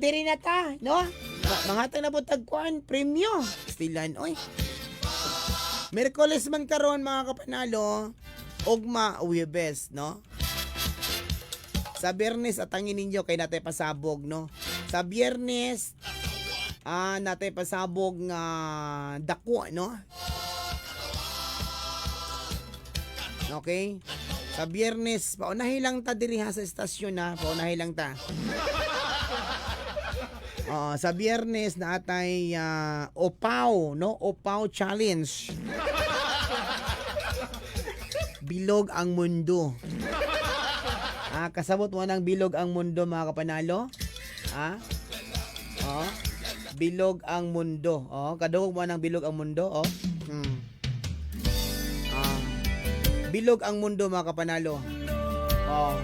diri na ta, no? Manghatag na po tagkuan, premyo. Stilan, oy. Miyerkules man karon, mga kapanalo, ugma Huwebes, no? Sa Biyernes atangin ninyo kay natay pasabog, no? Sa Biyernes natay pasabog nga dako, no? Okay? Sa Biyernes, paunahi lang ta diri ha sa estasyon ha, paunahi lang ta. Oo, sa Biyernes na atay Opaw, no? Opaw Challenge. Bilog ang mundo. Kasabot mo ng bilog ang mundo, mga kapanalo? Ah? Oh. Bilog ang mundo. Oh, kadungog mo ng bilog ang mundo, oh. Bilog ang mundo, mga kapanalo. Oh.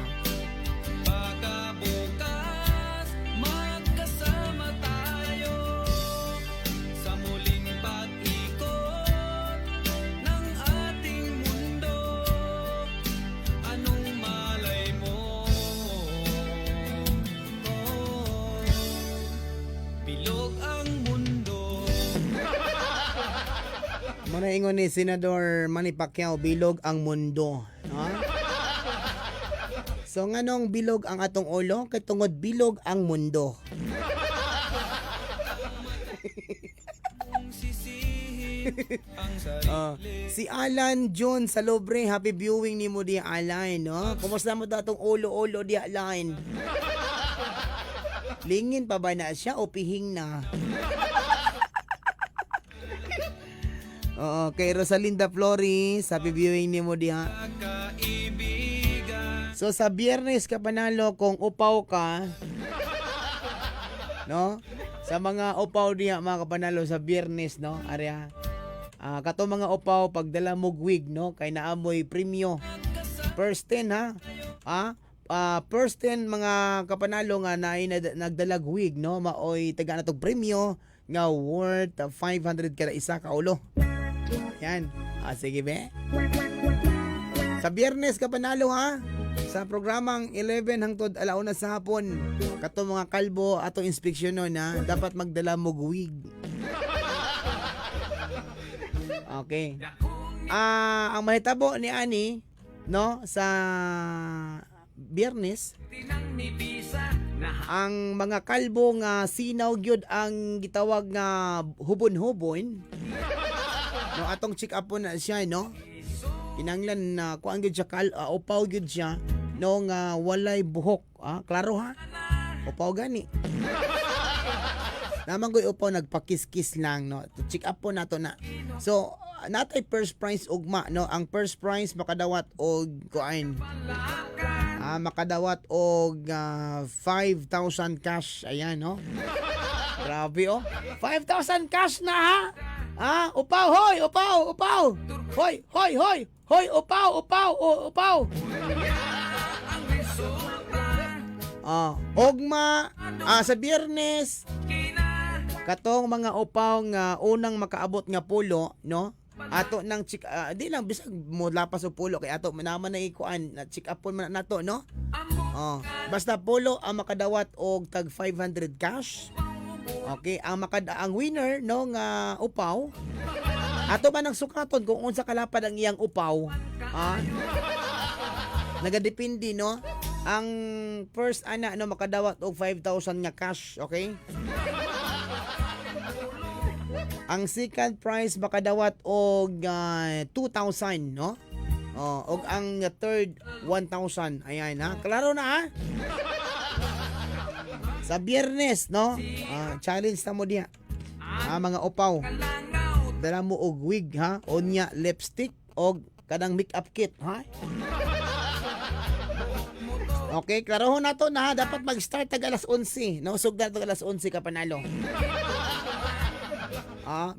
Baka bukas magkasama tayo sa muling pag-ikot ng ating mundo. Anong malay mo? Oh, bilog ang mundo. Muna ingon ni Senador Manny Pacquiao, bilog ang mundo. No? So nganong bilog ang atong ulo? Kay tungod bilog ang mundo. Kung sisihin ang sarili. Si Alan John Salobre, happy viewing nimo di, Alan, no? Kumusta mo ta atong ulo-ulo di, Alan? Lingin pa ba na siya o pihing na? Oo, kay Rosalinda Flores, happy viewing nimo diha. Kaibigan. So sa Biyernes ka panalo kung upaw ka, no? Sa mga upaw diha, mga kapanalo, sa Biyernes, no? Arya. Kato mga upaw, pagdala mo wig, no? Kay naamoy premyo. First 10 ha. First 10 mga kapanalo nga naay nagdalag wig, no? Maoy taga na tog premyo nga worth 500 kada isa ka ulo. Yan. Sige be. Sa Biyernes ka panalo ha. Sa programang 11 hangtod alauna sa hapon. Kato mga kalbo ato inspeksyon nun ha. Dapat magdala mo wig. Okay. Ang mahitabo ni Ani, no, sa Biyernes, ang mga kalbo nga sinaw gyud ang gitawag nga hubon-hubon. No, atong check up po na siya, no. Kinanglan na kuan gyud siya upaw gyud siya, no, nga walay buhok. Klaro ha. Upaw gani. Naman ko'y upaw nagpakiskis lang, no. Check up po nato na. So, natay first prize ugma, no. Ang first prize makadawat og kuan. Makadawat og 5,000 cash. Ayan, no. Grabe, oh. 5,000 cash na, ha? Upaw, hoy, upaw, upaw. Hoy, hoy, hoy. Hoy, upaw, upaw, oh, upaw. Ugma, sa Biyernes, katong mga upaw nga unang makaabot nga pulo, no? Ato nang check, di lang bisag mo lapas og pulo kay ato naman na ikuan, na check up man nato, no? Oh, basta pulo ang makadawat og tag 500 cash. Okay, ang winner, no, nga upaw. Ato ba nang sukaton kung unsa kalapad ang iyang upaw? Nagadepende, no? Ang first ana, no, makadawat og 5,000 nga cash, okay? Ang second prize makadawat og 2,000, no? Oh, og ang third 1,000. Ayan ha. Klaro na ha. Sa Biyernes, no? Challenge na mo diha. Mga upaw. Dala mo og wig ha, unya lipstick og kanang makeup kit ha. Okay, klarohon na to na ha. Dapat mag-start tag alas 11, no? Sugdan tag alas 11 ka panalo.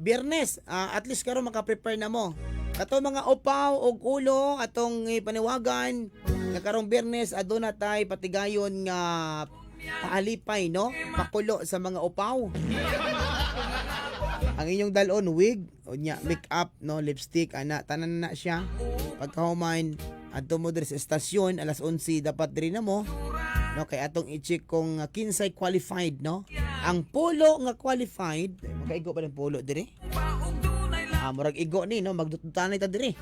Biyernes, at least karon maka-prepare na mo. Kato mga upaw og ulo atong paniwagan nga karong Biyernes aduna tay patigayon nga paalipay, no? Pakulo sa mga upaw. Ang inyong dalon wig, unya make-up, no, lipstick, ana tanan na siya. Pagkahuman adto mo diri sa estasyon alas 11 dapat diri na mo. No, kay atong i-check kung kinsay qualified, no? Ang polo nga qualified, eh, makaigo pa ng polo dire. Ah, murag igo ni, no, magdututanay ta dire.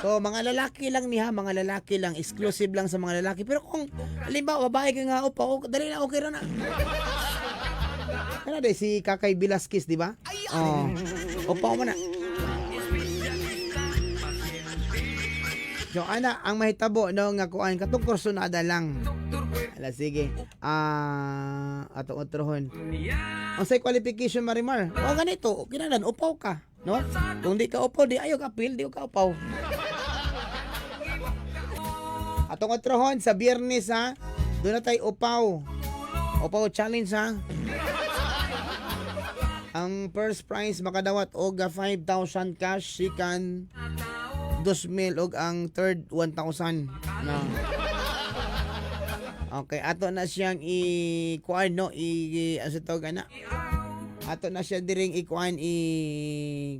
So, mga lalaki lang niya, mga lalaki lang, exclusive lang sa mga lalaki. Pero kung, halimbawa, babae ka nga, upa, okay, dali na, okay ra na. Kana day si Kakay Velasquez, di ba? Oh. Upa mo na. So, ana, ang mahitabo, no, nga kuan, katong kursunada lang. Ala, sige. Ah, atong otrohon. Ang say qualification, Marimar. O, ganito, kinalan, upaw ka. No? Kung di ka upaw, di ayaw ka appeal, di ka upaw. Atong otrohon, sa Biyernes, ha? Doon na tayo upaw. Upaw challenge, ha? Ang first prize makadawat og 5,000 cash, second 2,000 og ang third 1,000. No. Okay, ato na siyang i kuan, no, i asa tawag ana? Ato na siya diring i kuan, i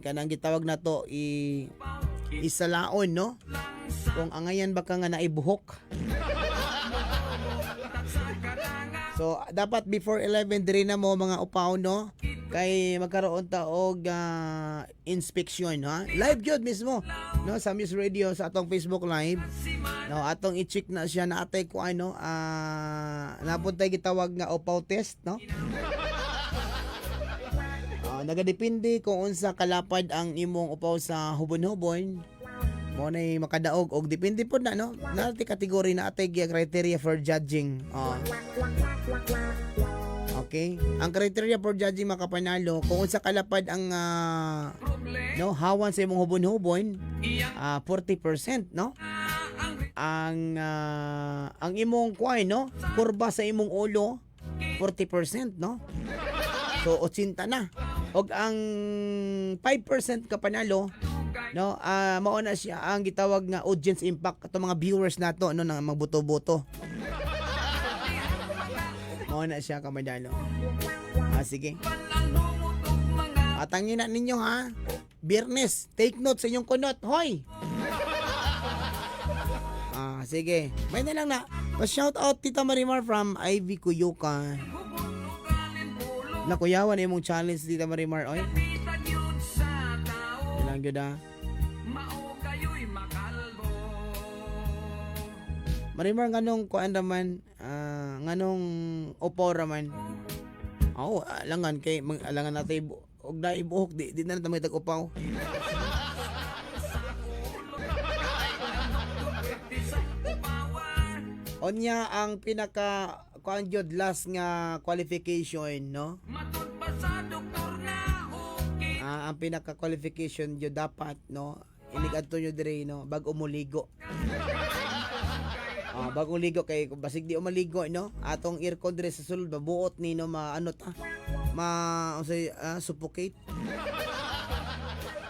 kanang gitawag na to i isalaon, no? Kung angayan ba ka nga naibuhok. So dapat before 11 diri na mo mga upaw, no, kay magkaroon ta og inspection, ha. Live gyud mismo, no, sa Muse Radio sa atong Facebook Live. No, atong i-check na siya na atay ko ano, napuntay gitawag nga upaw test, no. Nagadepende kung unsa kalapad ang imong upaw sa hubon-hubon mo nay makadaog og depende pod na, no, naa kategory na atay criteria for judging. Oh. Okay? Ang criteria for judging makapanalo kung unsa kalapad ang no, hawan sa imong hubon-hubon, 40%, no? Ang imong kuay, no, kurba sa imong ulo, 40%, no? So 80 na. Og ang 5% kapanalo, no, mao na siya ang gitawag nga audience impact, ato mga viewers nato, no, nang magbuto-buto. Mao na siya kamadalo. Ah, sige. Atangin na ninyo, ha. Biyernes, take note sa inyong kunot. Hoy! Ah, sige. May na lang na. Pa-shout out Tita Marimar from Ivy Cuyucan. Nakuyawan imong challenge, Tita Marimar, oy. Ilang gyud, ah. Marimar, nganong kuan raman, nganong upo raman? Oo, alangan kay alangan natin og naibuhok di na lang tag upaw. Onya ang pinaka kuan jud last nga qualification, no? Ah, ang pinaka qualification jud dapat, no, inig-adto nyo dire, no, bago muligo. Ah, bagong ligo kay basig di umaligo, no. Atong aircon dire sa sulod mabuot ni, no, maano ta. Ma unsay suffocate.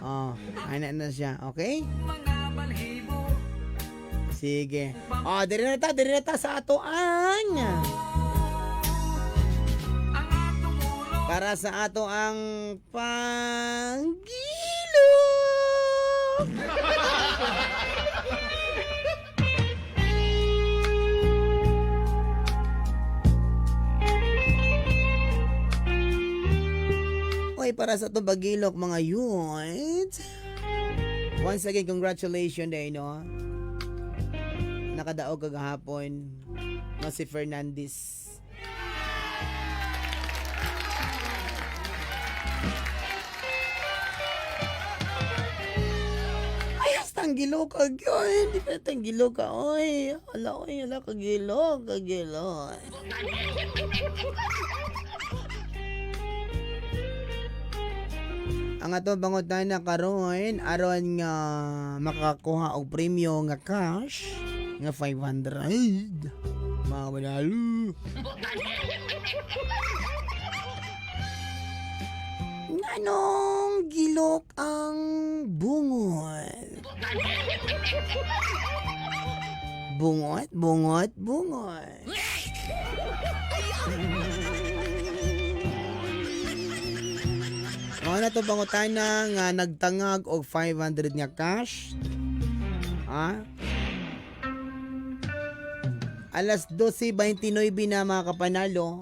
Oh, ana na siya. Okay? Sige. Ah, diri na ta sa ato ang para sa ato ang panggilo. Oy, para sa atong pagilok mga yun. Once again, congratulations day, no? Nakadaog kagahapon, no, si Fernandez. Ay, hasta ang gilo ka, gyud. Hindi pa ang gilo ka, oy. Ala, oy, ala, kagilo, kagilo. Ang ato pangutana karon aron nga makakuha og premyo nga cash nga 500 mga manalo. Nganong gilok ang bungot? Bungot, bungot, bungot. Mga na to pangutana nga nagtangag og 500 nga cash. Ha? Alas 12:29 na, mga kapanalo.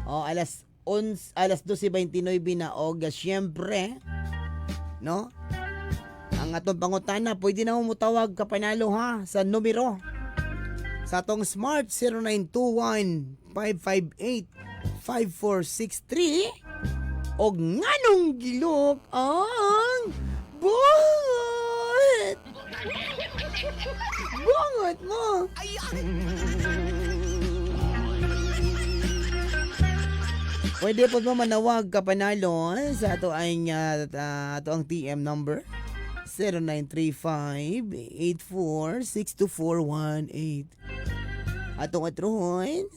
O, alas 11, alas 12:29 na og syempre, no? Ang atong pangutana, pwede na mo mutawag, kapanalo, ha, sa numero sa atong Smart 0921 558 5463. Og nganong gilok ang bungot? Bungot mo. Pwede po mo manawag, kapanalo, sa ato ang ato ang TM number 0935-84-62418. Atong atrohon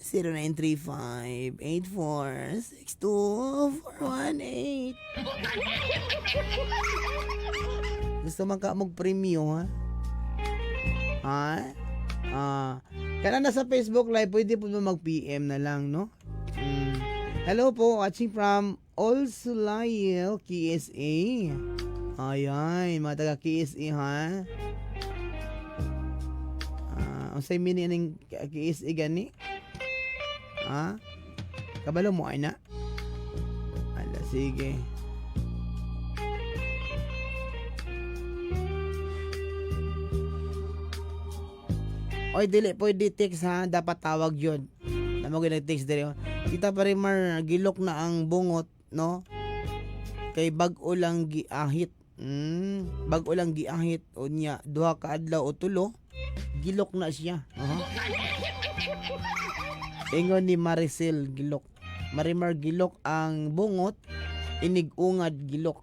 0935-84-62418. Gusto man ka mog premyo, ha? Ha? Ah, kana na sa Facebook Live, pwede po mo mag-PM na lang, no? Hello po, watching from Olsulayel, KSA. Ayan, mga taga KSA, ha? Ah, unsay meaning aning KSA gani? Ha? Kabalo mo ay na? Ala, sige. Oy, dili pwede text ha, dapat tawag yun. Namo gyud text diri, oh. Kita pa rin mar, gilok na ang bungot, no? Kay bag-o lang giahit. Bag-o lang giahit unya 2 ka adlaw o 3 gilok na siya. Aha. Ingon ni Maricel, gilok. Marimar, gilok ang bungot, inig-ungad gilok.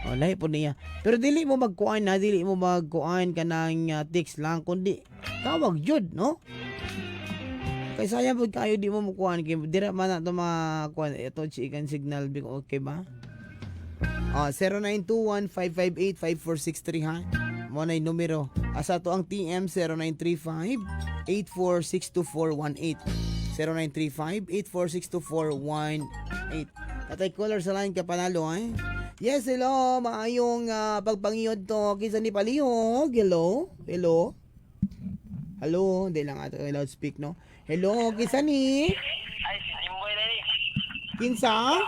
Oh, lahi po niya. Pero dili mo magkuan na, dili mo magkuan kanang text lang kundi tawag jud, no? Kay sayang pud kayo di mo mukuan kay dira man na to mga kuan ito chicken signal big, okay ba? Oh, 0921-558-5463 ha. Mo na yung numero. Asa to ang TM 0935-8462418. 0935-8462418. Tatay caller sa line, kapanalo eh. Yes, hello. Maayong pagpangiyod to. Kinsa ni, palihog? Hello? Hello? Hello? Hindi lang ato loudspeak, no? Hello, kinsa ni? Ay, si Jimboy na ni. Kinsa?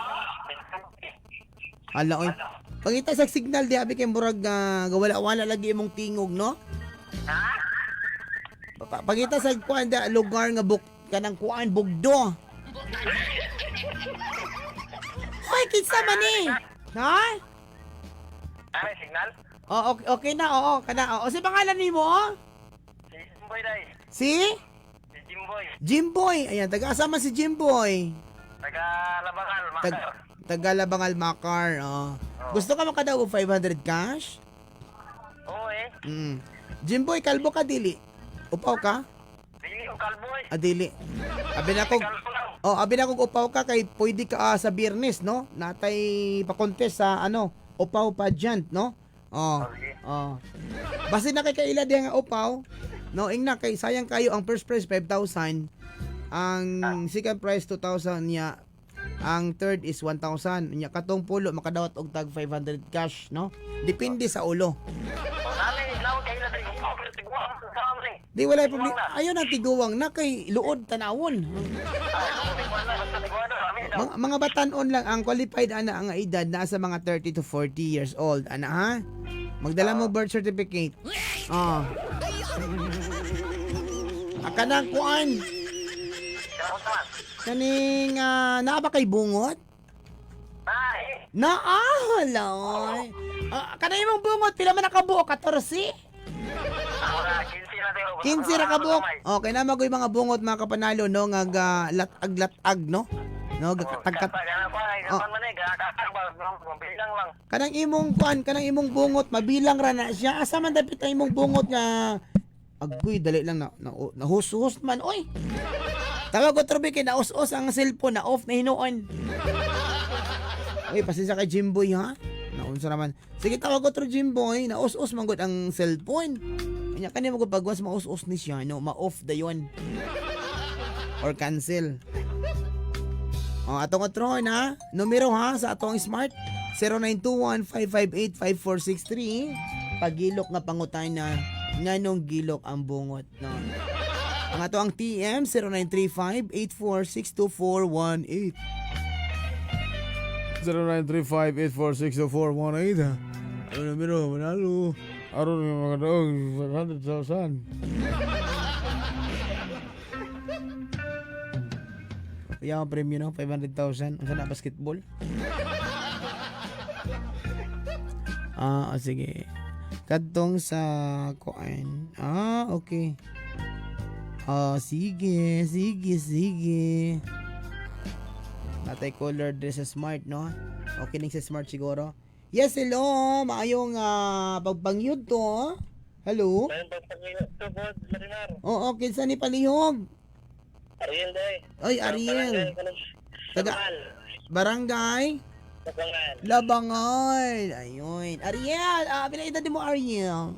Hala, oy. Pangita sa signal di abi kay murag gawala-wala lagi imong tingog, no? Ha? Pangita sa kuan da lugar nga buk kanang kuan bugdo. Hoy, kinsa man ni? Ha? Ay, signal? Oh, okay, okay na, oo, kana. Oo, si pangalan nimo? Si Jimboy dai. Si Si Jimboy. Jimboy. Ayan, taga-asa man si Jimboy? Taga Labangal, Tag Makar. taga Labangal, Makar. Oh. Gusto ka makadaw og 500 cash? Oo eh. Jimboy, kalbo ka dili? Upaw ka? Dili ko kalbo eh. Adili. Abi na ko. Kalbo lang. Oh, abi na kog upaw ka kay pwede ka sa Biyernes, no? Natay pa-contest sa ano, upaw pageant, no? Oh. Okay. Oh. Basta na kay kaila diha nga upaw, no, ingna kay sayang kayo ang first prize 5,000, ang second prize 2,000 niya, ang third is 1,000. Nya katong pulo makadawat og tag 500 cash, no? Depende sa ulo. O, nanay, lawag kaila dai. Upaw, pero tiguang sa amin. Di wala problema. Ayon ang tiguang na kay luod tanawon. Ay, tiguang na, basta tiguang na, amin daw. Mga batanon lang ang qualified ana ang edad nasa mga 30 to 40 years old ana ha. Magdala mo birth certificate. Oh. Kanang kuan Kanang man. kaning naa ba kay bungot? Ay, Naa, hala. Oy. Ah, kanang imong bungot pila man nakabuok? 14? ako na, 15 na tayo. 15 ra kabuok. Okay na magoy mga bungot, mga kapanalo, no, nga latag-latag, no. No, tagkat Kanang kuan, ay, Oh. kanang man eh, gakakak ba, mabilang lang. Kanang imong kuan, kanang imong bungot mabilang ra na siya. Asa man dapit ang imong bungot nga agoy, dali lang na, na nahushus man oy. Tawag ko trubi kay naus-us ang cellphone na off na hinuon. Oy, pasensya kay Jimboy ha. Naunsa naman. Sige, tawag ko tro Jimboy, naus-us man gud ang cellphone. Kanya kani mo pag once maus-us ni siya, no, ma-off dayon. Or cancel. Oh, atong otro na numero ha sa atong Smart 0921-558-5463. Pagilok nga pangutana. Nganong gilok ang bungot, no? Ang ato ang TM 0935-8462418. 0935-8462418. Ano numero, manalo. Aron yung mga daog, 500,000. Kuya, ang premyo, no? 500,000. Ang sana basketball? Ah, oh, sige. Kadtong sa kuan. Ah, okay. Ah, sige, sige, sige. Natay color dress sa Smart, no? Okay ning sa Smart siguro. Yes, hello. Maayong pagpangyud to. Hello? Ayun ba pag Marimar? Oo, kinsa ni palihog? Ariel day. Oy, Ariel. Taga Barangay Labangan. Labangan. Ayun. Ariel, pila edad mo, Ariel?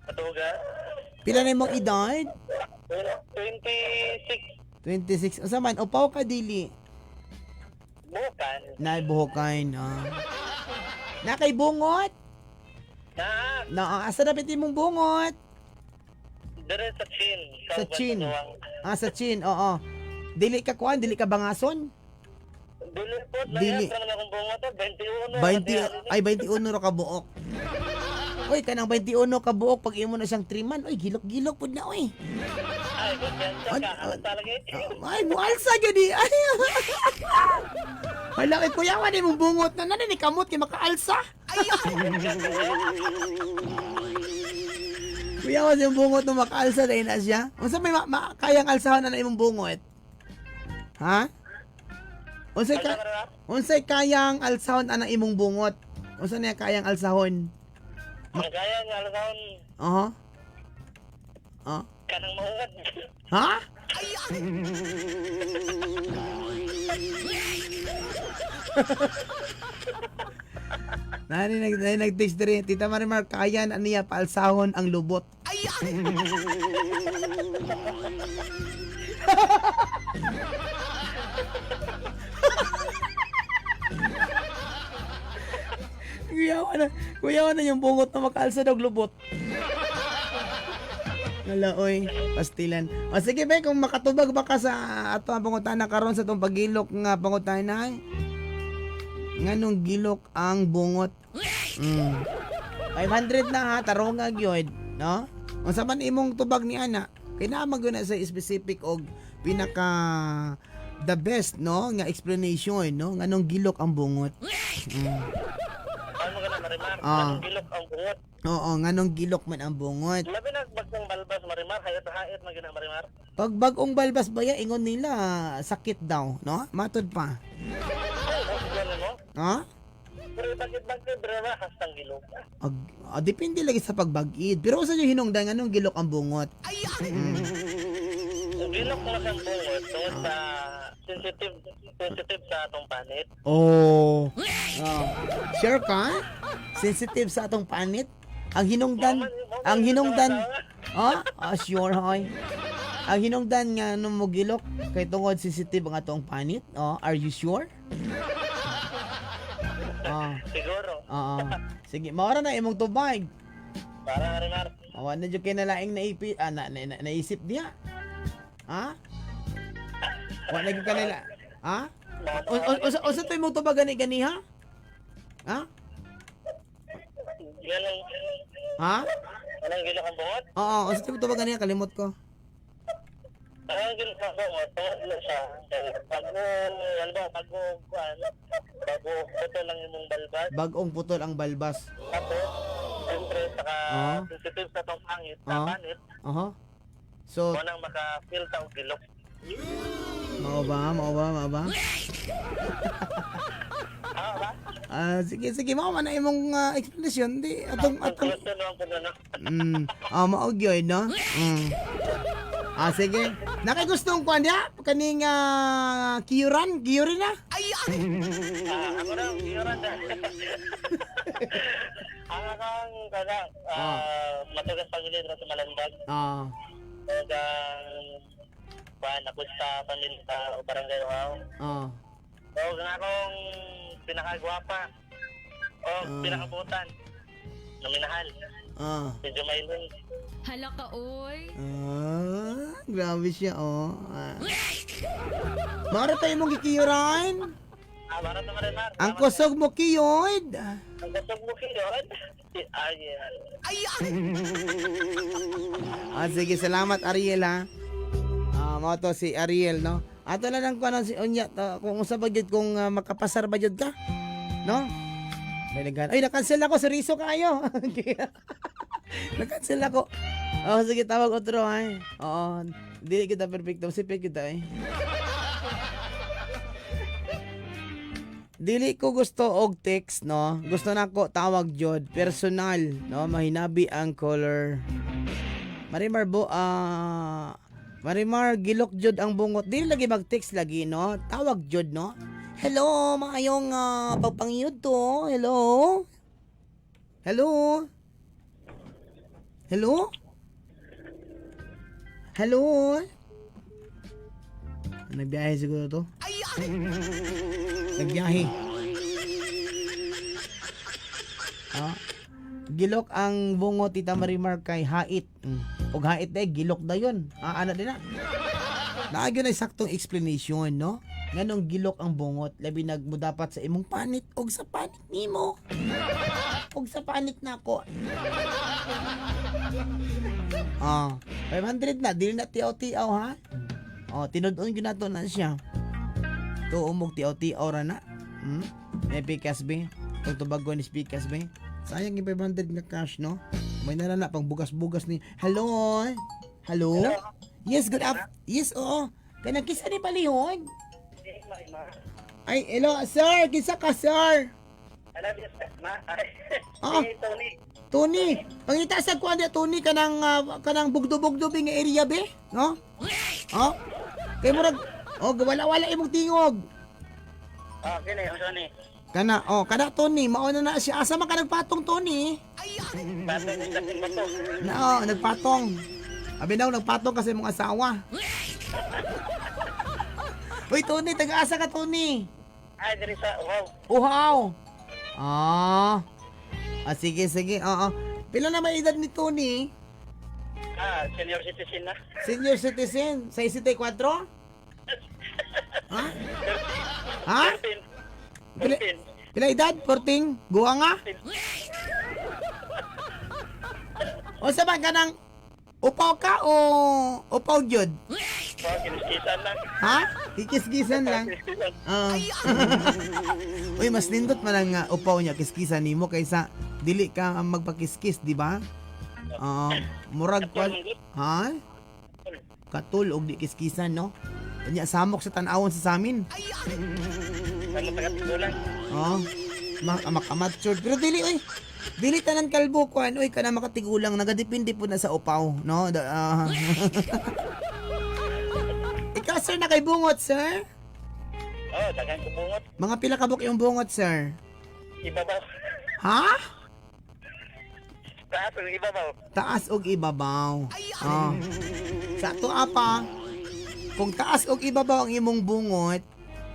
Patuga. Pila na imong edad? 26 26. Unsa man, upaw ka dili? Bukan. Na buhokan. Ah. Na kay bungot? Na, Na asa dapat imong bungot? dire sa Chin. Sa chin. Ah, sa chin, oo. Dili ka kuan, dili ka bangason? Dili po, Dili. dili. Naman akong bungo to, 21. 20 ay 21 ra ka buok. Oy, kanang 21 ka buok pag imo na siyang triman, oy gilok-gilok pud na oy. Ay, kumpiyansa ka. Ano talaga eh? Ay, mualsa gani. Ay. Hala kay kuya, wala imong bungot na nani ni kamot kay makaalsa. Ay. Kuya, wala imong bungot na makaalsa dahil na siya. Unsa may kayang alsahon na na imong bungot? Ha? Unsay ka unsay kayang alsahon ana imong bungot? Unsa niya kayang alsahon? Ang kaya nga, alasahon, Oho. Oh. kanang maungad. Ha? Nani nag nani nag-text diri, "Tita Marimar, kaya na niya paalsahon ang lubot." Kuya na yung bungot na makaalsa daw lubot. Wala, oy, pastilan. O sige be, kung makatubag ba ka sa ato ang pangutana karon sa itong pagilok nga pangutana, nganong gilok ang bungot? 500 na ha, tarunga gyud, no? Unsa man imong tubag ni ana? Kay naa man gyud na sa specific og pinaka the best, no, nga explanation, no, nganong gilok ang bungot. Ano ka na, Marimar? Ah. Anong gilok ang bungot? Oo, nganong gilok man ang bungot. Labi na bagong balbas, Marimar. Hayat-hayat na gina, Marimar. Pag bagong balbas ba ya, ingon nila sakit daw, no? Matod pa. Ay, no, ganun mo. Ha? Pero bakit-bakit, brava, hastang gilok. Depende lagi sa pagbagid. Pero sa yung hinungdan, anong gilok ang bungot? Ang gilok mo siyang bungot tungod sa sensitive sensitive sa atong panit. Oh. Oh. Sure ka? Sensitive sa atong panit? Ang hinungdan, ah, sure, hoy. Ang hinungdan nga nung mo gilok, kay tungod sensitive ang atong panit, oh, are you sure? Ah, Siguro. oo. Sige, maura na imong tubag. Para Marimar. Awa na jud kay nalaing naipi, naisip diha. Ha? Wa na gyud ka nila. Ha? Usa to imong tubag gani gani ha? Ha? Ganun, Ha? anong gilok ang bungot? Oo, usa to imong tubag gani kalimot ko. Anong gilok ang bungot? Tungod na siya. Bago, ano ba, bago, kuan, bago, putol lang imong balbas. Bagong putol ang balbas. Tapos, siyempre, saka sensitive sa atong pangit, sa panit, Aha. So, mo nang maka-feel ta og gilok. mao ba? Mao ba? Mao ba? Ah, ba? Ah, sige, sige, mao man na imong explanation di atong atong Conclusion lang po na, no? Mao gyud, no? Ah, sige. Nakigustong kuan diha kaning kiyuran, kiyurin na. Ah, ako na, kiyuran na. Ang akong kada, matugas pamilya dito sa Malandag. Ug ang kuan ako sa pamilya sa Barangay Wow. Og ang akong pinakagwapa o pinakabutan na minahal. Si Jumaylin. Hala ka, oy. Ah, grabe siya, oh. Ah. Mara tayo mong gikiyuran. Marat na Marimar. Ang kusog mo kiyod. Ang kusog mo kiyon. Si Ariel. Sige, salamat Ariel ha. Mao to si Ariel, no. Ato na lang ko ano si unya to, kung unsa ba gyud kung makapasar ba gyud ka, no? May naghan. Ay, na-cancel ako. Seryoso kayo. Na-cancel ako. Oh, sige, tawag otro ay. Oo. Dili kita perfecto. Sipit kita eh. Dili ko gusto og text, no? Gusto na ko tawag jud, personal, no? Mahinabi ang color. Marimar bo Marimar gilok jud ang bungot. Dili lagi mag-text lagi, no? Tawag jud, no? Hello, maayong pagpangiyod to. Hello. Hello. Hello? Hello? Nagbiyahe siguro to? Nagbiyahe. Ah, gilok ang bungo Tita Marimar kay hait. Og hait day gilok dayon. Ana din na. Naa gyud ay saktong explanation, no? Nganong gilok ang bungot, labi nag mo dapat sa imong panit og sa panit nimo. Og sa panit nako. 500 na, dili na tiaw-tiaw ha. Oh, tinud-on gyud nato na siya. Tuo mog tiaw-tiaw ra na. May pikas be. Kung tubagon is pikas be. Sayang yung 500 nga cash, no? May nala na pang bugas-bugas ni. Hello? Hello? Yes, good af. Yes, oo. Kanang kisa ni palihog. Marimar. Ay, hello, sir. Kinsa ka, sir? Alam niyo, ma. Ay. Ah. Si Tony. Tony, pangita sa kuan di Tony kanang kanang bugdo-bugdo nga area be, no? Oh. Kay murag oh wala-wala imong tingog. Kini, ang Tony. Kana oh, kana Tony, mao na na siya. Asa man ka nagpatong Tony? Bato ni sa bato. Na oh, nagpatong. Abi daw nagpatong kasi mong asawa. Uy Tony, taga-asa ka Tony? Ay, diri sa, wow. Uhaw. Ah. Sige sige. Oo. Pila na may edad ni Tony? Senior citizen na. Senior citizen, 64? Ha? Ha? 13. Pila, 14. pila edad? 14? Guwa nga? O sa ba ka ng upaw ka o upaw jud? Wow, kiniskisan lang. Ha? Kikis-kisan lang. Kiniskisan. Ah. Uy, mas nindot man ang upaw niya kiskisan nimo kaysa dili ka ang magpakiskis, di ba? Ah, murag kwal. Ha? Katul og di kiskisan, no? Unya samok sa tan-awon sa samin. Ano, taga-tigulang. Oh. Maka-matured. Pero dili oy. Dili tanan kalbo kuan oy kana makatigulang nagadepende po na sa upaw, no? Ikaw sir na kay bungot, sir? Oh, daghan ko bungot. Mga pila ka buok yung bungot, sir? Ibabaw. Ha? Taas ang ibabaw. Taas og ibabaw. Oh. Sa ato apa, kung taas og ibabaw ang imong bungot,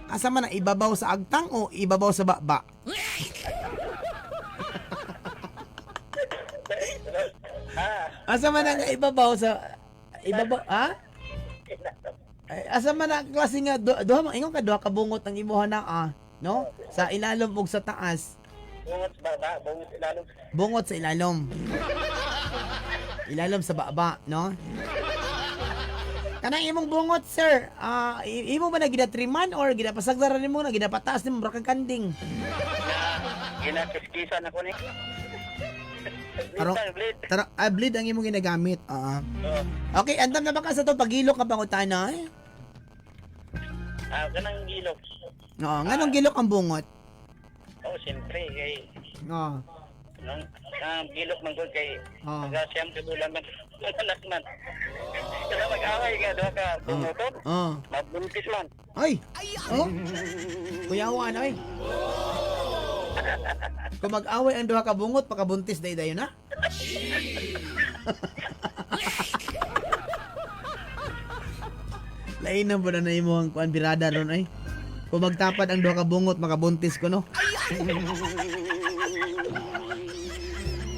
asa man ang ibabaw sa agtang o ibabaw sa baba? Asa man ang ibabaw sa ibabaw, ha? Ay, asa man ang klase nga duha man ingon ka duha ka bungot ang imuha na no? Sa ilalom ug sa taas. Bungot sa baba, bungot ilalom. Bungot sa ilalom. Ilalom sa baba, no? Kanang imong bungot, sir. Imo ba na ginatriman or ginapasagdaran nimo na ginapataas nimo mura kang kanding? Ginakiskisan ako ni. Taro, Blade lang, blade. taro, blade ang imong ginagamit. Ah. Oh. Okay, andam na ba ka sa to pagilok ka pangutana? Eh? Kanang gilok. Oo, nganong gilok ang bungot? Oh, siyempre kay Oo. nang gilok man gud kay Ah. taga siyam ka bulan man anak man. Kada mag-away ka duha ka bungoton, Oo. mabuntis man. Ay! Oh! Kuyawan, ay! Kung mag-away ang duha ka bungot, pakabuntis day dayon na. Lain na ba na imo ang kuan birada ron ay? Kung magtapad ang duha ka bungot, makabuntis ko no.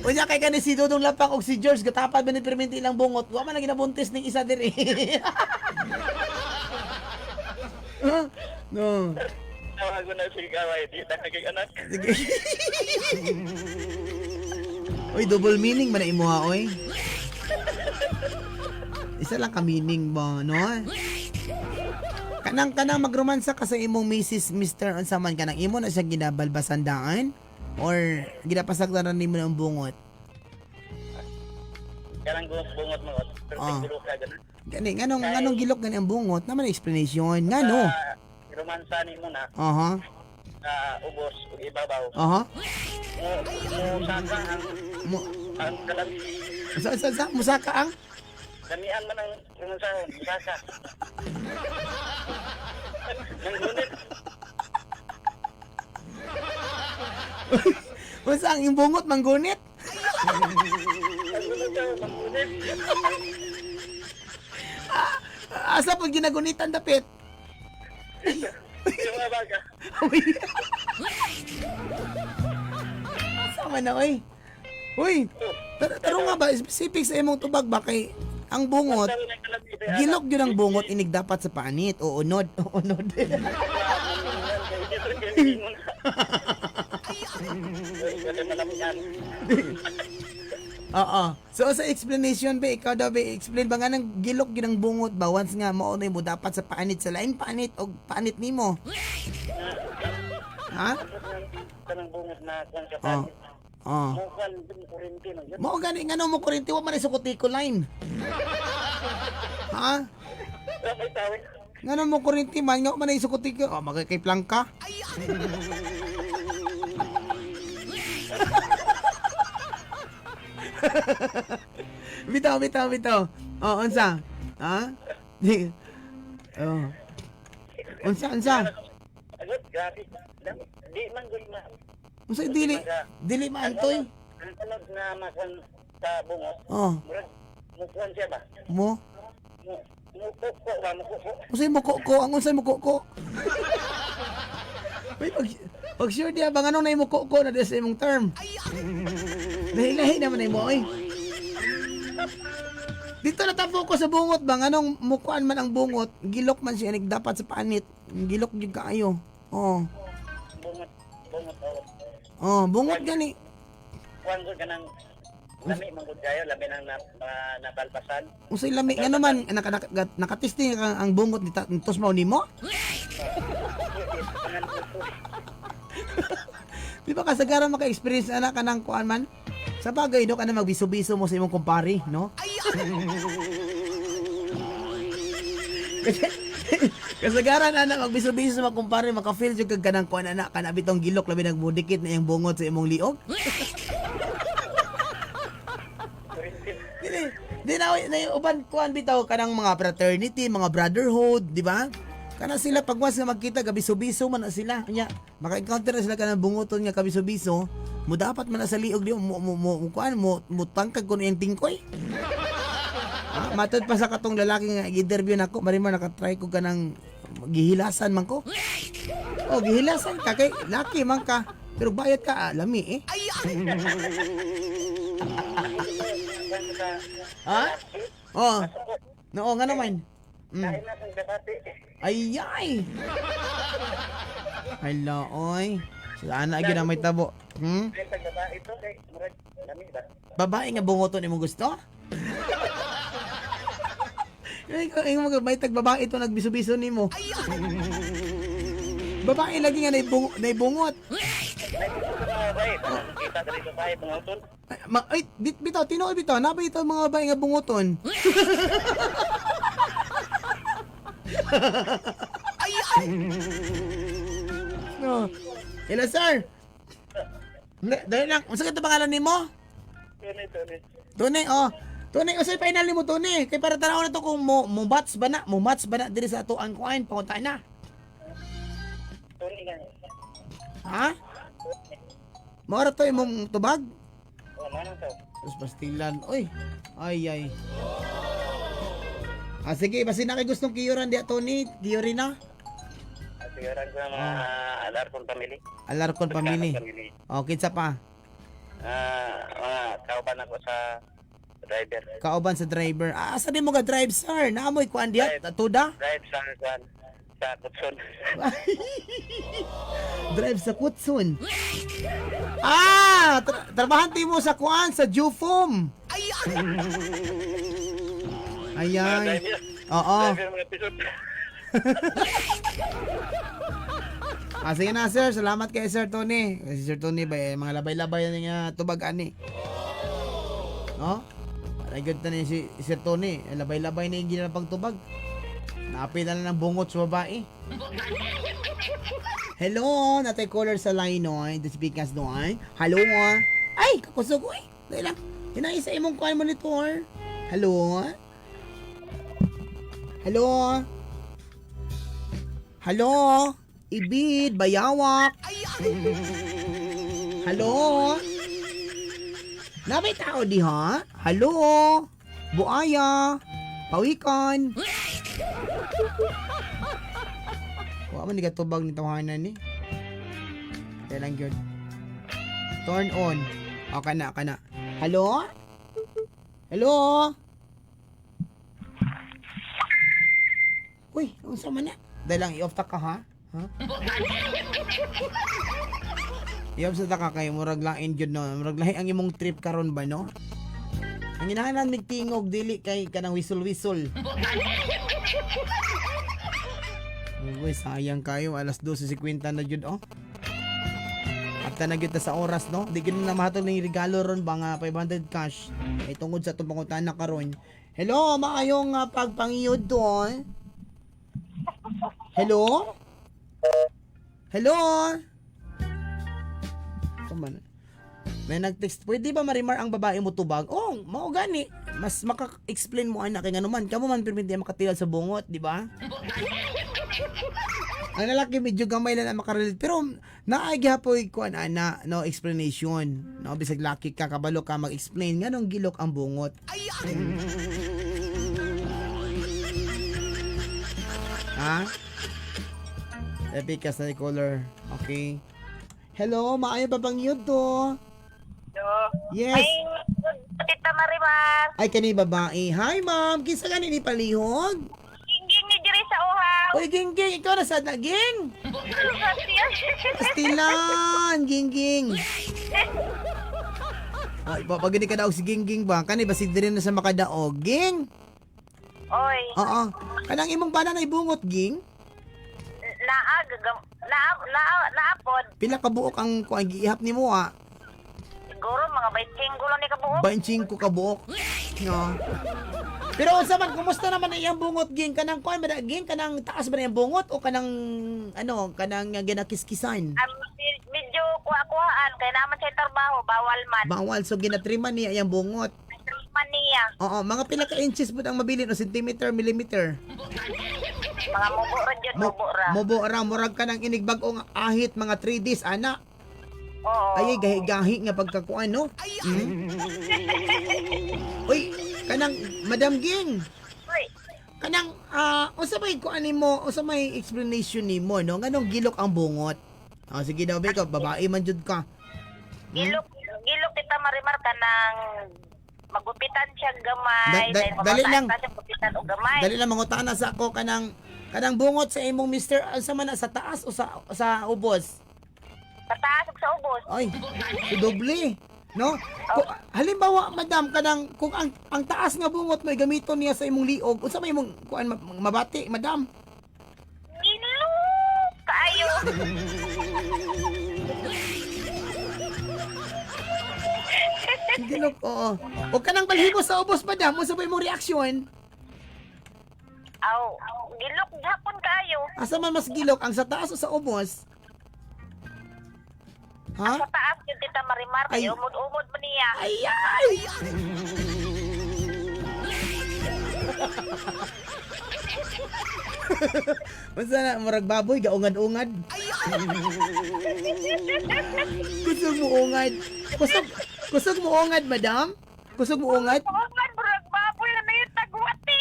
Unya kay kani si Dudong Lapang og si George gatapan ba ni perminti ilang bungot. Wa man na ginabuntis ning isa diri. Huh? No. Tawag ko na si Kaway, di na kagig anak. Sige. Oy, double meaning man na imuha, oy. Isa lang ka meaning ba, no? Kanang kanang magromansa ka sa imong Mrs. Mr. unsa man kanang imo na siya ginabalbasan daan or ginapasagdaran nimo ang bungot. Kanang bungot mo, pero gilok ka ganun. Gani nganong nganong gilok gani ang bungot naman explanation ngano? Ah, romansa ni mo na, Aha. ubos, ug ibabaw. Aha. Mo, mo saka ang, Mo ang kalam, sa musaka ang damian man ang romansa, musaka. Nanggunit. Unsa ang imong bungot manggunit? Nanggunit daw, manggunit. Asa pag ginagunitan dapit? Yung mga baga. Uy. Sama na, oy. Uy, tarong nga ba, specific sa imong tubag ba kay ang bungot, gilok yun ang bungot, inig dapat sa paanit, o unod, o unod. Oo. So sa explanation ba, ikaw daw ba, explain ba nga nang gilok yun ang bungot ba, once nga mao na mo dapat sa paanit, sa lain paanit, o paanit nimo. Ha? Kanang bungot na kung sa Oo. paanit. Oo. Mukha din kurente no. Yun. Mao gani nga mo kuryente wa man sa kutiko line. Ha? May tawag. Ngano mo kuryente man nga man sa kutiko. Oh, magkay plangka. Bitaw, bitaw, bitaw. Oh, unsa? Ha? Oh. Unsa, unsa? Agot, grabe. Di man gud ma. Unsa dili? Dili maantoy. Ang tanod na makan sa bungot. Oh, Murag mukuan siya ba? mo. Mu mukuko ba mukuko? Unsay muko ko? Ang unsay muko ko? Uy, pag sure diya bang anong naimuko ko na diya sa imong term? Lahi-lahi naman na imo oy. Dito na tapo ko sa bungot bang anong mukuan man ang bungot, gilok man siya nig dapat sa panit. Gilok gyud kaayo. Oh. Bungot bungot oh. Oh, bungot gani. Kuan gud kanang lami man gud kayo, lami nang na, mga nabalbasan. Unsay lami ngano man nakatesting ang bungot ni Tosmao nimo? Di ba kasagaran maka-experience ana kanang kuan man? Sa bagay do kana magbiso-biso mo sa imong kumpare, no? Kasagaran ana magbiso-biso sa mga kumpare maka-feel jud kag kanang kuan ana kana bitong gilok labi nagmudikit na iyang bungot sa imong liog. Dili, di na, na uban kuan bitaw kanang mga fraternity, mga brotherhood, di ba? Kana sila pag once nga magkita gabiso-biso man na sila. Nya, maka-encounter na sila kanang bungoton nga kabiso-biso, mo dapat man na sa liog di mo mo mo, mo kuan mo mo tangkag kuno iyang tingkoy. Ah, matod pa sa katong lalaki nga gi-interview nako, marimar nakatry ko kanang gihilasan man ko. Oh, gihilasan ka kay laki man ka. Pero bayad ka, ah, lami eh. Ha? Oh. No, nga naman. Kain na sa debate. Ay ay. Hala oy. Sila ana gyud ang may tabo. Kain sa babae ito kay murag lami ba? Babae nga bungoton imong gusto? Ay, ikaw mga may tag babae ito nagbiso-biso nimo. Babae lagi nga naibungot. May gusto ka mga babae. Kita diri babae bungoton. Ay, ay bitaw tinuod bitaw na ba ito mga babae nga bungoton? No. Hello sir. Hindi, dali lang. Unsa ka pangalan nimo? Tuni tuni. Tony, oh. Tony, unsay final nimo Tony? Kay para tanaw na to kung mo mo match ba na, mo match ba na diri sa ato ang kuan pangunta na. Tuni nga. Ha? Mao ra to imong tubag? Oh, man to. Tapos pastilan. Oy. Ay ay. Ah, sige, basta na kay gustong kiyuran di Tony, kiyuri na. Siguran ko ang mga Alarcon family. Alarcon family. Family. Oh, kinsa pa? Mga kauban ako sa driver. Kauban sa driver. Ah, asa di mo ga drive, sir? Naamoy kuan diha? Tuda? Drive sa kuan sa Kutsun. Drive sa Kutsun. Ah, trabahante mo sa kuan sa Jufom. Ayan. Driver. Oo. Driver mga episode. Ah, sige na sir, salamat kay Sir Tony. Si Sir Tony ba eh, mga labay-labay na nga tubag ani. No? Para good na ni si Sir Tony, eh, labay-labay na yung ginapang tubag. Naapil na lang ng bungot sa babae. Hello, natay caller sa line no, the speakers no ay. Hello. Ah. Ay, kakusog oy. Dali lang. Hinay sa imong kuan monitor. Hello. Hello. Hello. Ibid, bayawak. Hello. Nabay tao di ha? Hello. Buaya. Pawikan. Wa man ni katubag ni tawanan ni. Kaya lang yun. Turn on. O, kana, kana. Hello? Hello? Uy, unsa man na? Dahil lang, i-off ta ka, ha? Ha? I-off sa ta ka kay murag lain gyud no. Murag lahi ang imong trip karon ba no? Ang ginahanan mig tingog dili kay kanang whistle-whistle. Uy, sayang kayo. Alas 12:50 na jud oh. At na gyud ta sa oras no. Di gyud na mahatag ning regalo ron ba nga 500 cash. Ay tungod sa atong pangutana karon. Hello, maayong pagpangiyod doon. Hello? Hello? Come on. May nag-text, pwede ba marimar ang babae mo tubag? Oh, mao gani. Mas maka-explain mo anak kay ngano man kamo man permiti makatilad sa bungot, di ba? Ang lalaki medyo gamay lang na makarelate pero naay gihapoy kuan ana no explanation. No bisag laki ka kabalo ka mag-explain nganong gilok ang bungot. Ha? Epic sa caller. Okay. Hello, maayo pa bang yun to? Yes. Ay, Tita Marimar. Ay, kani babae. Hi, ma'am. Kinsa gani ni palihog? Gingging ni diri sa uhaw. Uy, Gingging, ikaw na sad na, Ging. Pastilan, Gingging. Ay, pag gani ka daog si Gingging ba? Kani basig diri na sa makadaog. Ging? Oy, Oo. Kanang imong bana na ibungot, Ging? naa naa naa naapod. Pila ka buok ang kuan giihap nimo ah? Siguro mga 25 lang ni kabuok. 25 ka buok. No. Pero unsa man kumusta naman ang iyang bungot ging kanang kuan ba na, ging kanang taas ba na iyang bungot o kanang ano kanang ginakiskisan? Medyo kuha-kuhaan kay naman sa trabaho bawal man. Bawal so ginatriman niya iyang bungot. Man niya. Oo, mga pila ka inches pud ang mabilin o centimeter, millimeter. Mga mubo ra jud, mubo ra. Mubo ra murag kanang inigbag-o nga ahit mga 3 days ana. Oo. Ay gahi-gahi nga pagkakuan no. Mm. Uy, kanang Madam Ging. Uy, Kanang unsa may kuan nimo, unsa may explanation nimo no nganong gilok ang bungot? Ah, sige daw ba ikaw, babae man jud ka. Gilok gilok Tita Marimar kanang magupitan siya gamay. Dali lang. Pa siya gupitan og gamay. Dali lang mangutana sa ako kanang kanang bungot sa imong mister unsa man na sa taas o sa ubos? Sa taas ug sa ubos. Ay, so doble. No? Halimbawa, madam, kanang kung ang taas nga bungot mo gamiton niya sa imong liog, unsa may imong kuan mabati, madam? Gilok kaayo. Gilok, oo. O kanang balhibo sa ubos, madam, unsa may imong reaksyon? Aw, gilok gihapon kaayo. Asa man mas gilok ang sa taas o sa ubos? Ha? Sa taas yun, Tita Marimar, Ay. kay umod-umod mo niya. Ay, ay! Unsa na murag baboy gaungad-ungad. Kusog mo ungad. Kusog kusog mo ungad, madam? Kusog mo ungad? Umod, murag baboy na na yung tagwati.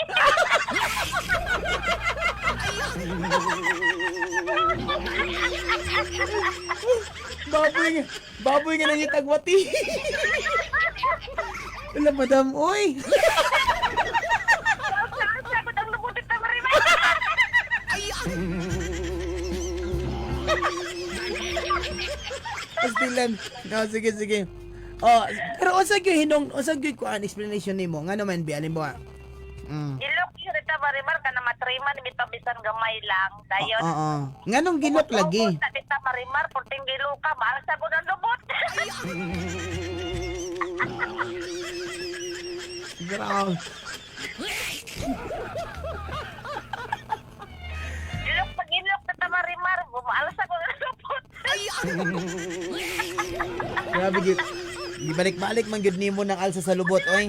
Baboy nga nangitag wati. Wala, madam, oy. Sagot ang lubot, Tita Marimar. Pastilan. No, sige, sige. Oh, pero unsa gyud hinong, unsa gyud kuan explanation nimo? Ngano man bi alimbawa? Gilok yun, Tita Marimar, kana matriman, bitaw bisan gamay lang. Dayon. Oo. Nganong gilok lagi? Umot na, Tita Marimar, porting giluka, mahal sa ang lubot. Grabe. Gilok pag gilok, Tita Marimar, mahal sa ang lubot. Grabe gyud. Gibalik-balik man gyud nimo ng alsa sa lubot, oy.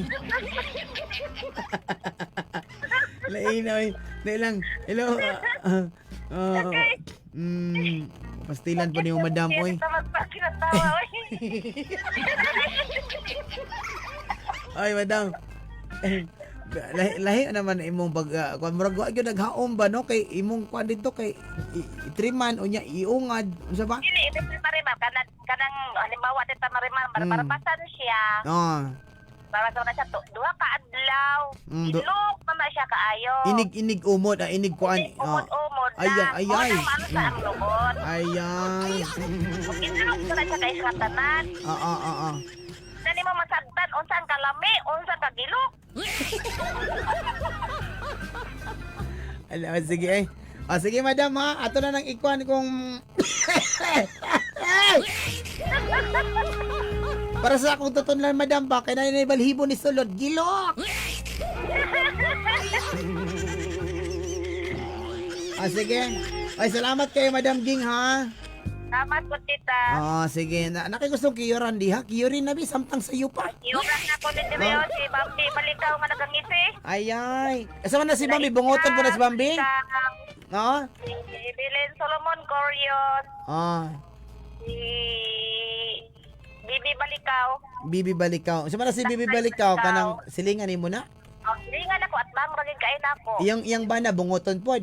Lain oy. Dai lang. Hello. Pastilan pa nimo, madam, oy. Tita Marimar, kinatawa, oy. Ay, madam. Eh, lahi, lahi naman imong pag kuan, murag wa gyud naghaom ba, no, kay imong kuan dito kay itriman unya iungad unsa ba? Dili, ito, Tita Marimar, kanang, kanang, halimbawa, Tita Marimar, barabasan siya. Oh. Barabasan na siya, duha ka adlaw. Ilok na na siya kaayo. Inig-inig umod, inig kuan. Umod-umod na. Ay, ay, ay. Mo nang maano sa ang lubot. Ayan. Ilok na siya kay sa tanan. Ah. Nani mo masagtan, unsa ang kalami, unsa ka gilok. Ala, sige eh. Ah, sige madam ha, ato na nang ikuan kung para sa akong tutunlan, madam, ba kay na balhibo ni sulod gilok. Ah, sige. Ay, salamat kay Madam Ging ha. Salamat po, Tita. Ah, sige. Na nakigustong kiyuran diha. Kiyurin na bi samtang sayo pa. Iuran na ko ni Tireo, si Bambi Malikaw nga nagangisi. Ay ay. Asa man na si Bambi? Bungoton po na si Bambi? No? Si Belen Solomon Corios, si Bibi Balikaw. Bibi Balikaw. Asa man na si Bibi Balikaw kanang silingan nimo na? Oh, silingan ako at bang raging kain ako. Iyang iyang bana bungoton pod.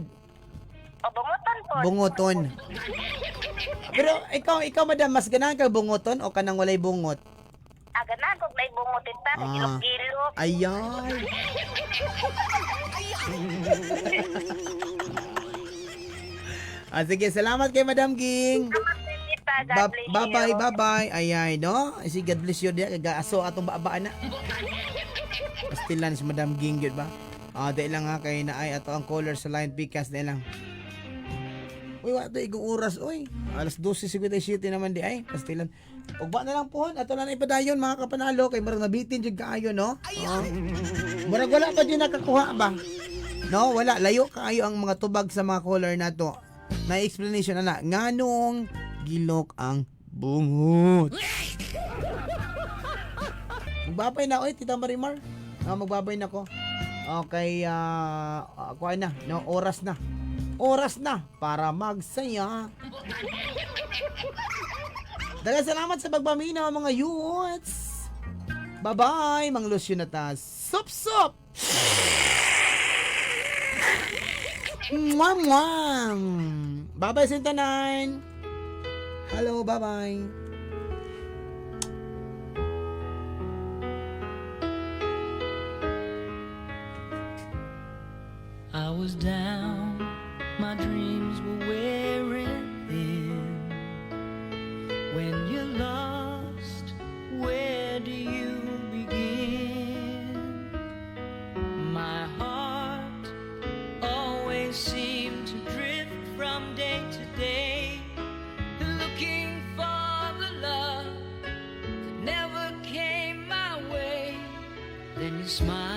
O, bungutan po. Bungoton. Pero ikaw ikaw madam, mas ganahan kag bungoton o kanang walay bungot? Ah, ganahan kog naay bungot, Tita. Gilok-gilok. Ayan. Ah, sige, salamat kay Madam Ging. Salamat din, Tita. God bless you. Bye-bye, bye-bye. Ayay, no? Si God bless you diya. Kagaso atong baabaan na. Pastilan si Madam Ging yun ba? Ah, dahil lang ha, kay naay ato ang caller sa line pickas, dahil lang. Uy, wa to igong oras, uy. Alas 12:57 naman di ay. Pastilan. Ugba na lang pohon, ato na lang ipadayon mga kapanalo kay murag nabitin jud kaayo, no? Oh. Murag wala pa jud nakakuha ba? No, wala, layo kaayo ang mga tubag sa mga caller nato. Na explanation ana nganong gilok ang bungot. Magbabay na oy, Tita Marimar. Ah, magbabay na ko. Okay, kuha na, no, oras na. Oras na para magsaya. Daghang salamat sa pagpaminaw mga youths. Bye-bye, Mang Lucio Natas. Sup, sup! Mwah, mwah! Bye-bye, Sintanan! Hello, bye-bye! I was down, my dreams were wearing thin. When you're lost, where do you begin? My heart always seemed to drift from day to day, looking for the love that never came my way. Then you smiled.